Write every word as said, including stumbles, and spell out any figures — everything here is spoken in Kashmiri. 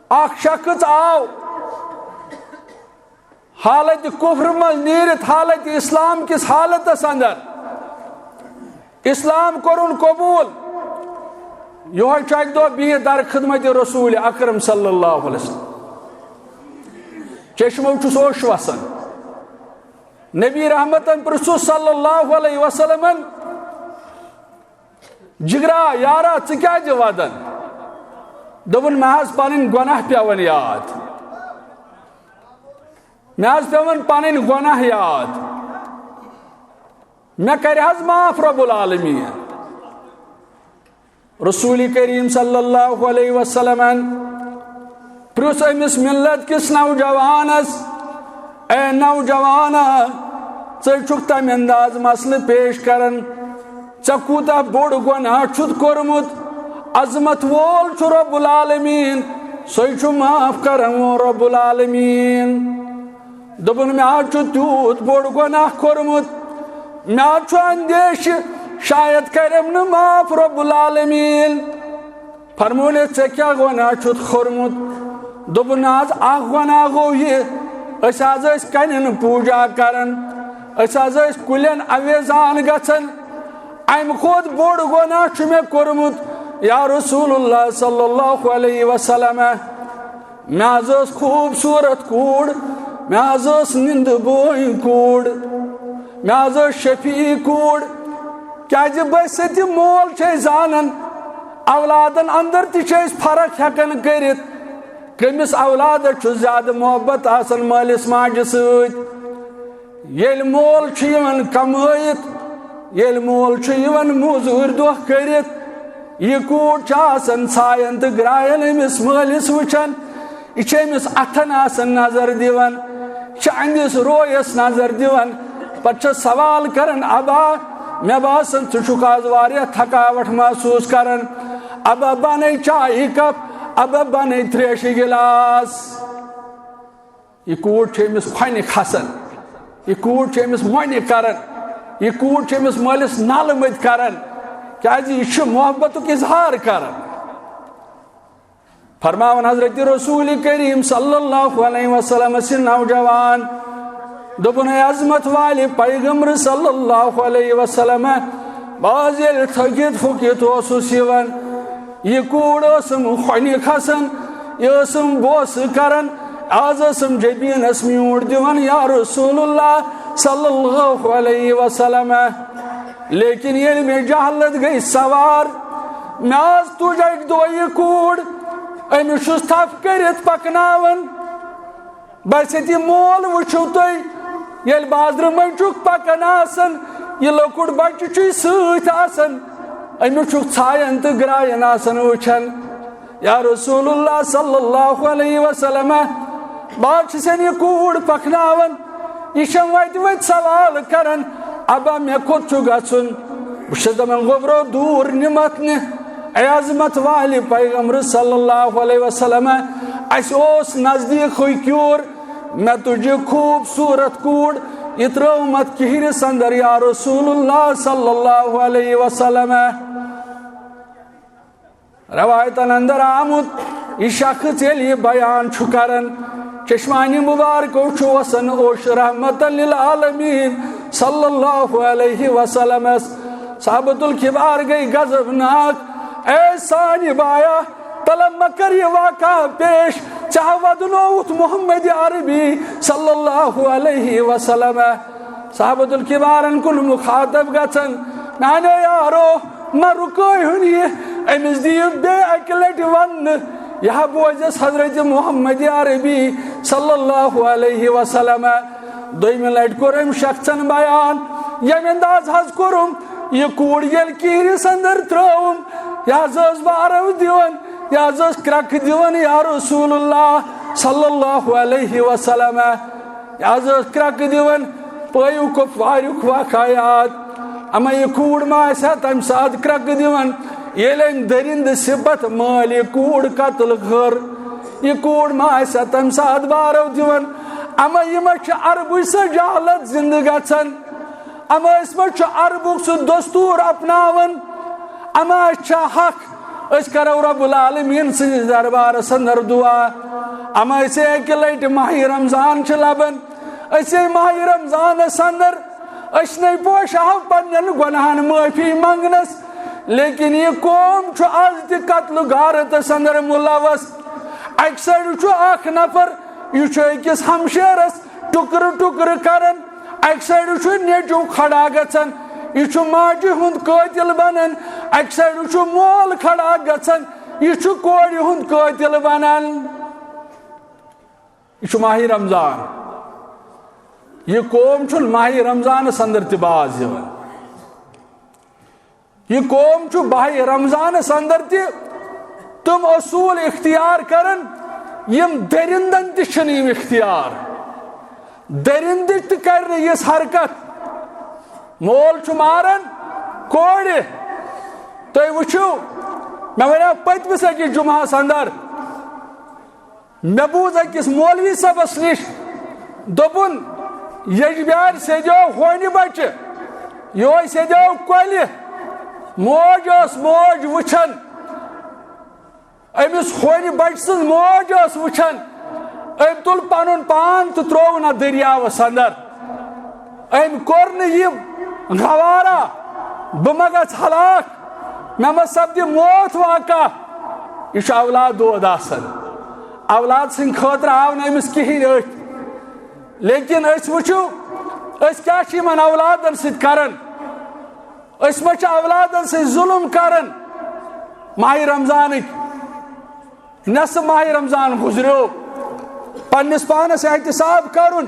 اکھ شخص آو حالت کفر منٛز نیٖرِتھ حالت اسلام کِس حالتس اندر، اسلام کوٚرُن قبول۔ یِہوٚے چھُ اکہِ دۄہ بِہِتھ در خدمت رسول اکرم صلی اللہ علیہ وسلم، چشمو چھُس اوٚش وسان۔ نبی رحمتن پرژھُس صلی اللہ علیہ وسلمن، "جگرا یارا، ژٕ کیازِ ودان؟" دوٚپُن، "مےٚ حظ پنٕنۍ گۄناہ پٮ۪وان یاد، مےٚ حظ پٮ۪وان پنٕنۍ گۄناہ یاد، مےٚ کرِ حظ معاف رب العالمین؟" رسول کریم صلی اللہ علیہ وسلمن پرژھ أمِس ملت کِس نوجوانس، "اے نوجوانا، ژٕ چھُکھ تمہِ انداز مسلہٕ پیش کران، ژےٚ کوٗتاہ بوٚڑ گۄناہ چھُتھ کوٚرمُت؟ عظمت وول چھُ رب العالمین، سُے چھُ معاف کرن وول رب العالمین۔" دوٚپُن، "مےٚ حظ چھُ تیوٗت بوٚڑ گۄناہ کوٚرمُت، مےٚ حظ چھُ اندیشہِ شاید کرٮ۪م نہٕ معاف رب العالمین۔" فرموونس، "ژےٚ کیٛاہ گۄناہ چھُتھ کوٚرمُت؟" دوٚپُن، "نہ حظ، اکھ گۄناہ گوٚو یہِ، أسۍ حظ ٲسۍ کنٮ۪ن پوٗجا کران، أسۍ حظ ٲسۍ کُلٮ۪ن اویزان گژھان، امہِ کھۄتہٕ بوٚڑ گۄناہ چھُ مےٚ کوٚرمُت یا رسول اللہ صلی اللہ علیہ وسلم۔ مےٚ حظ ٲس خوٗبصوٗرت کوٗر، مےٚ حظ ٲس نِندٕ بوے کوٗر، مےٚ حظ ٲس شفیع کوٗر۔ کیٛازِ بہٕ سۭتۍ مول چھِ أسۍ زانان، اولادن اندر تہِ چھِ أسۍ فرق ہٮ۪کان کٔرِتھ، کٔمِس اولادس چھُ زیادٕ محبت آسان مٲلِس ماجہِ سۭتۍ۔" ییٚلہِ مول چھُ یِوان کمٲیِتھ، ییٚلہِ مول چھُ یِوان موٚزوٗرۍ دۄہ کٔرِتھ، یہِ کوٗر چھِ آسان ژھاین تہٕ گراین أمِس مٲلِس وٕچھان، یہِ چھِ أمِس اَتھن آسان نظر دِوان، یہِ چھِ أمِس رویس نظر دِوان، پتہٕ چھِ سوال کران، "ابا، مےٚ باسان ژٕ چھُکھ آز واریاہ تھکاوٹھ محسوٗس کران، ابا بنے چایہِ کپ، ابا بنے تریشہِ گِلاس۔" یہِ کوٗر چھِ أمِس کھۄنہِ کھسان، یہِ کوٗر چھِ أمِس مۄنہِ کران، یہِ کوٗر چھِ أمِس مٲلِس نالہٕ مٔتۍ کران، کیازِ یہِ چھُ محبتُک اظہار کران۔ فرماوان حضرت رسول کریم صلی اللہ علیہ وسلم سٕنٛدۍ نوجوان، دوٚپُن، "اے عظمت والہِ پیغمبر صلی اللہ علیہ وسلم، بہٕ حظ ییٚلہِ تھٔکِتھ پھُکِتھ اوسُس یِوان، یہِ کوٗر ٲسٕم کھۄنہِ کھسان، یہِ ٲسٕم بوسہٕ کران، از ٲسٕم جبیٖنس میوٗٹھ دِوان یا رسول اللہ صلی اللہ علیہ وسلم۔ لیکن ییٚلہِ مےٚ جہالت گٔے سوار، مےٚ حظ تُج اکہِ دۄہ یہِ کوٗر، أمِس چھُس تھپھ کٔرِتھ پکناوان۔" بس ییٚتہِ یہِ مول وٕچھِو تُہۍ، ییٚلہِ بازرٕ منٛز چھُکھ پکان آسان، یہِ لۄکُٹ بچہٕ چھُے سۭتۍ آسان، أمِس چھُکھ ژھاین تہٕ گراین آسان وٕچھان۔ یا رسول اللہ صلی اللہ علیہ وسلم، بہٕ حظ چھُسن یہِ کوٗر پکناوان، یہِ چھم وتہِ وتہِ سوال کران، "ابا، مےٚ کوٚت چھُ گژھُن؟" بہٕ چھُس دپان، "گوٚبرو، دوٗر نِمتھ نہِ، اے عظمت والہِ پیغمبر صلی اللہ علیہ وسلم، اسہِ اوس نزدیٖکھٕے کیوٗر، مےٚ تُج یہِ خوٗبصوٗرت کوٗر، یہِ ترٲومتھ کِہرِس اندر یا رسول اللہ صلی اللہ علیہ وسلم۔" روایتن اندر آمُت، یہِ شخص ییٚلہِ یہِ بیان چھُ کران، چشمانِ مبارکو چھُ وسان اوٚش رحمتن للعالمین صلی اللہ علیہ وسلمس۔ صحابۃ الکبار گٔے غضبناک، "اے سانہِ بایا، تلہ مہ کر یہِ واقعہ پیش، ژےٚ ہا ودنووُتھ محمد عربی صلی اللہ علیہ وسلم۔" صحابۃ الکبارن کُن مخاطب گژھان، "میانیو یارو، مہ رُکٲیہُن یہِ، أمِس دِیِو بیٚیہِ اکہِ لٹہِ وننہٕ، یہِ ہا بوزٮ۪س حضرت محمد عربی صلی اللہ علیہ وسلم۔" دوٚیمہِ لٹہِ کوٚر أمۍ شخصن بیان، ییٚمہِ انداز حظ کوٚرُم، یہِ کوٗر ییٚلہِ کِہرِس اندر ترٲوٕم، یہِ حظ ٲس وارو دِوان، یہِ حظ ٲس کرٛکہٕ دِوان یا رسول اللہ صلی اللہ علیہ وسلم، یہِ حظ ٲس کرٛکہٕ دِوان۔ پٲیِو کۄپواریُک واقعہ یاد۔ اما یہِ کوٗر ما آسہِ ہا تَمہِ ساتہٕ کرٛکہٕ دِوان، ییٚلہِ أمۍ دٔرِنٛدٕ صفت مٲلۍ یہِ کوٗر قتل کٔر؟ یہِ کوٗر ما آسہِ ہا تَمہِ ساتہٕ بارو دِوان؟ اما یہِ ما چھِ عربٕچ سۄ جہالت زِندٕ گژھان؟ اما أسۍ ما چھُ عربُک سُہ دستوٗر اپناوان؟ اما اَسہِ چھا حق أسۍ کرو رب العالمین سٕنٛدِس دربارس اندر دعا۔ اما أسۍ اکہِ لٹہِ ماہِ رمضان چھِ لبان، أسۍ ماہِ رمضانس اندر أسۍ نے پوشاو پننٮ۪ن گۄناہن معٲفی منگنس، لیکن یہِ قوم چھُ از تہِ قتل و غارتس اندر ملوث۔ اکہِ سایڈٕ چھُ اکھ نفر، یہِ چھُ أکِس ہمشیرس ٹُکرٕ ٹُکرٕ کران، اکہِ سایڈٕ چھُ نیٚچو کھڑا گژھان، یہِ چھُ ماجہِ ہُنٛد قٲتِل بنان، اکہِ سایڈٕ چھُ مول کھڑا گژھان، یہِ چھُ کورِ ہُنٛد قٲتِل بنان۔ یہِ چھُ ماہِ رمضان۔ یہِ قوم چھُنہٕ ماہِ رمضانس اندر تہِ باز یِوان۔ یہِ قوم چھُ ماہِ رمضانس اندر تہِ تِم اصوٗل اختیار کران، یِم درندن تہِ چھِنہٕ یِم اختیار۔ درندٕ تہِ کرِ نہٕ یِژھ حرکت۔ مول چھُ ماران کورِ۔ تُہۍ وٕچھِو، مےٚ وَنیو پٔتمِس أکِس جمعہس اندر، مےٚ بوٗز أکِس مولوی صٲبس نِش، دوٚپُن، "یجبیارِ سیدیو ہونہِ بچہِ، یِہوٚے سیدیو کۄلہِ، موج ٲس موج وٕچھان، أمِس ہونہِ بچہِ سٕنٛز موج ٲس وٕچھان، أمۍ تُل پنُن پان تہٕ ترٛووُن اتھ دٔریاوس اندر۔ أمۍ کوٚر نہٕ یہِ گوارا، بہٕ ما گژھٕ ہلاک، مےٚ ما سپدِ موت واقع۔" یہِ چھُ اولاد دود آسان۔ اولاد سٕنٛدِ خٲطرٕ آو نہٕ أمِس کِہیٖنۍ أتھۍ۔ لیکن أسۍ وٕچھِو، أسۍ کیٛاہ چھِ یِمن اولادن سۭتۍ کران؟ أسۍ ما چھِ اولادن سۭتۍ ظلم کران؟ ماہِ رمضانٕکۍ نصف ماہِ رمضان گُزریو، پننِس پانس احتساب کرُن،